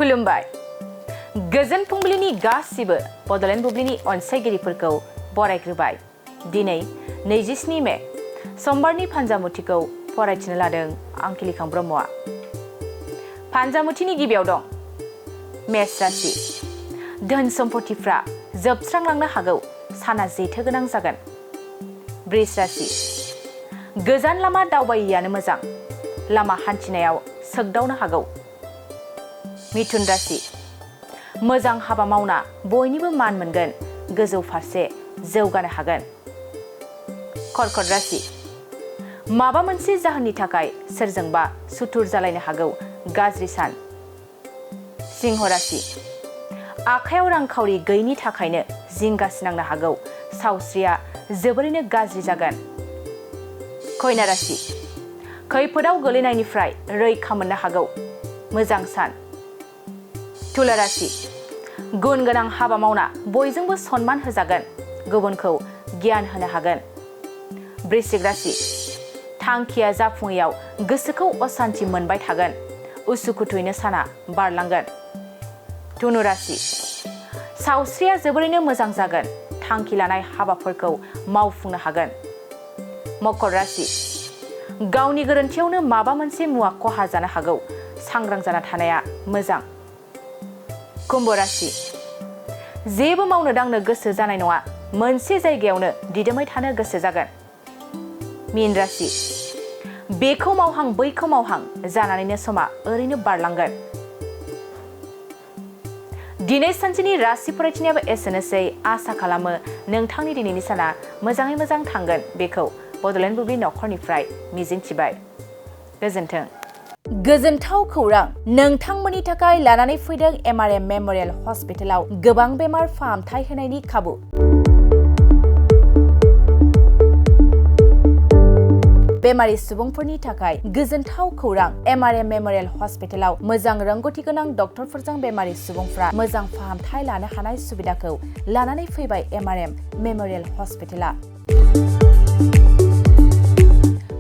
खुलुमबाय गोजोन फुंबिलिनि गासिबो बडलेण्ड बुब्लिनि अनसायगिरिफोरखौ बरायग्रोबाय दिनै 27 मे समबारनि फान्जामुथिखौ फरायथिनो लादों आं किलिखां ब्रह्मआ फान्जामुथिनि गिबियाव दं मेष राशि धोन सम्पथिफ्रा जोबस्रांलांनो हागौ साना जेथो गोनां जागोन वृष राशि गोजान लामा दावबायैयानो मोजां लामा हान्थिनायाव सोगदावनो हागौ मिथुन राशि मोजां हाबा मावना बयनिबो मान मोनगोन गोजौ फारसे जौगानो हागोन कर्कट राशि माबा मोनसे जाहोननि थाखाय सोरजोंबा सुथुर जालायनो हागौ गाज्रि सान सिंह राशि आखायाव रांखावरि गैयिनि थाखायनो जिंगासिनांनो हागौ सावस्रिया जोबोरैनो गाज्रि जागोन कन्या राशि खैफोदाव गोलैनायनिफ्राय रैखा मोननो हागौ मोजां सान तुला राशि गुन गोनां हाबा मावना बयजोंबो सन्मान होजागोन गुबुनखौ गियान होनो हागोन वृश्चिक राशि थांखिया जाफुङैयाव गोसोखौ असान्ति मोनबाय थागोन उसुखुथुयैनो साना बारलांगोन धनु राशि सावस्रिया जोबोरैनो मोजां जागोन थांखि लानाय हाबाफोरखौ मावफुंनो हागोन मकर राशि गावनि गोरोन्थियावनो माबा मोनसे मुवा खहा जानो हागौ सांग्रां जाना थानाया मोजां कुम्भ राशि जेबो मावनो दांनो गोसो जानाय नङा मोनसे जायगायावनो दिदोमै थानो गोसो जागोन मीन राशि बेखौ मावहां बैखौ मावहां जानानैनो समा ओरैनो बारलांगोन दिनै सानसेनि राशि फरायथिनायाबो एसेनोसै आसा खालामो नोंथांनि दिनैनि साना मोजाङै मोजां थांगोन बेखौ बडलेण्ड बुब्लि नखरनिफ्राय मिजिंथिबाय गोजोन्थों गोजोनथाव खौरां नोंथांमोननि थाखाय लानानै फैदों एमआरएम मेमोरियेल हस्पिटालाव गोबां बेमार फाहामथाय होनायनि खाबु बेमारि सुबुंफोरनि थाखाय गोजोनथाव खौरां एमआरएम मेमोरियेल हस्पिटालाव मोजां रोंगौथि गोनां डक्टरफोरजों बेमारि सुबुंफ्रा मोजां फाहामथाय लानो हानाय सुबिदाखौ लानानै फैबाय एमआरएम मेमोरियेल हस्पिटाला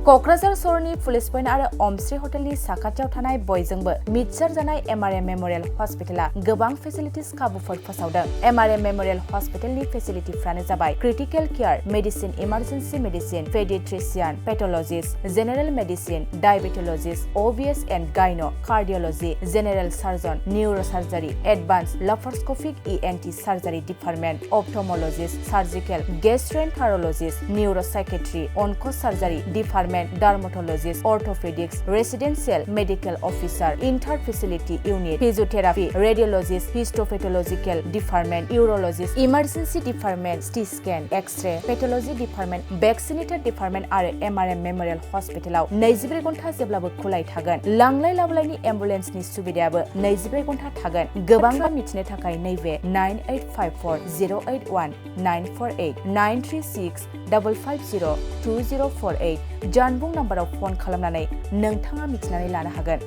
कक्राझार सहरनि पुलिस पइन्ट आरो अमश्री हटेलनि साखाथियाव थानाय बयजोंबो मिथिसार जानाय एमआरएम मेमोरियेल हस्पिटाला गोबां फेसिलिटिस खाबुफोर फोसावदों एमआरएम मेमोरियेल हस्पिटालनि फेसिलिटिफ्रानो जाबाय critical care medicine emergency medicine paediatrician pathologist general medicine diabetologist OBS and gynae cardiology general surgeon neurosurgery advance laparoscopic ENT surgery department ophthalmologist surgical gastroenterologist neuropsychiatry onco surgery department dermatologist, orthopedics, residential medical officer, inter-facility unit, physiotherapy, radiologist, histopathological department, urologist, emergency department, CT scan, X-ray, pathology department, vaccinator department आरो MRM मेमोरियेल हस्पिटालाव 24 घन्टा जेब्लाबो खुलाय थागोन लांलाय लाबोलायनि एम्बुलेन्सनि सुबिदायाबो 24 घन्टा थागोन गोबां मिथिनो थाखाय नैबे 9854081948 93655020048 जानबुं नाम्बाराव फन खालामनानै नोंथाङा मिथिनानै लानो हागोन।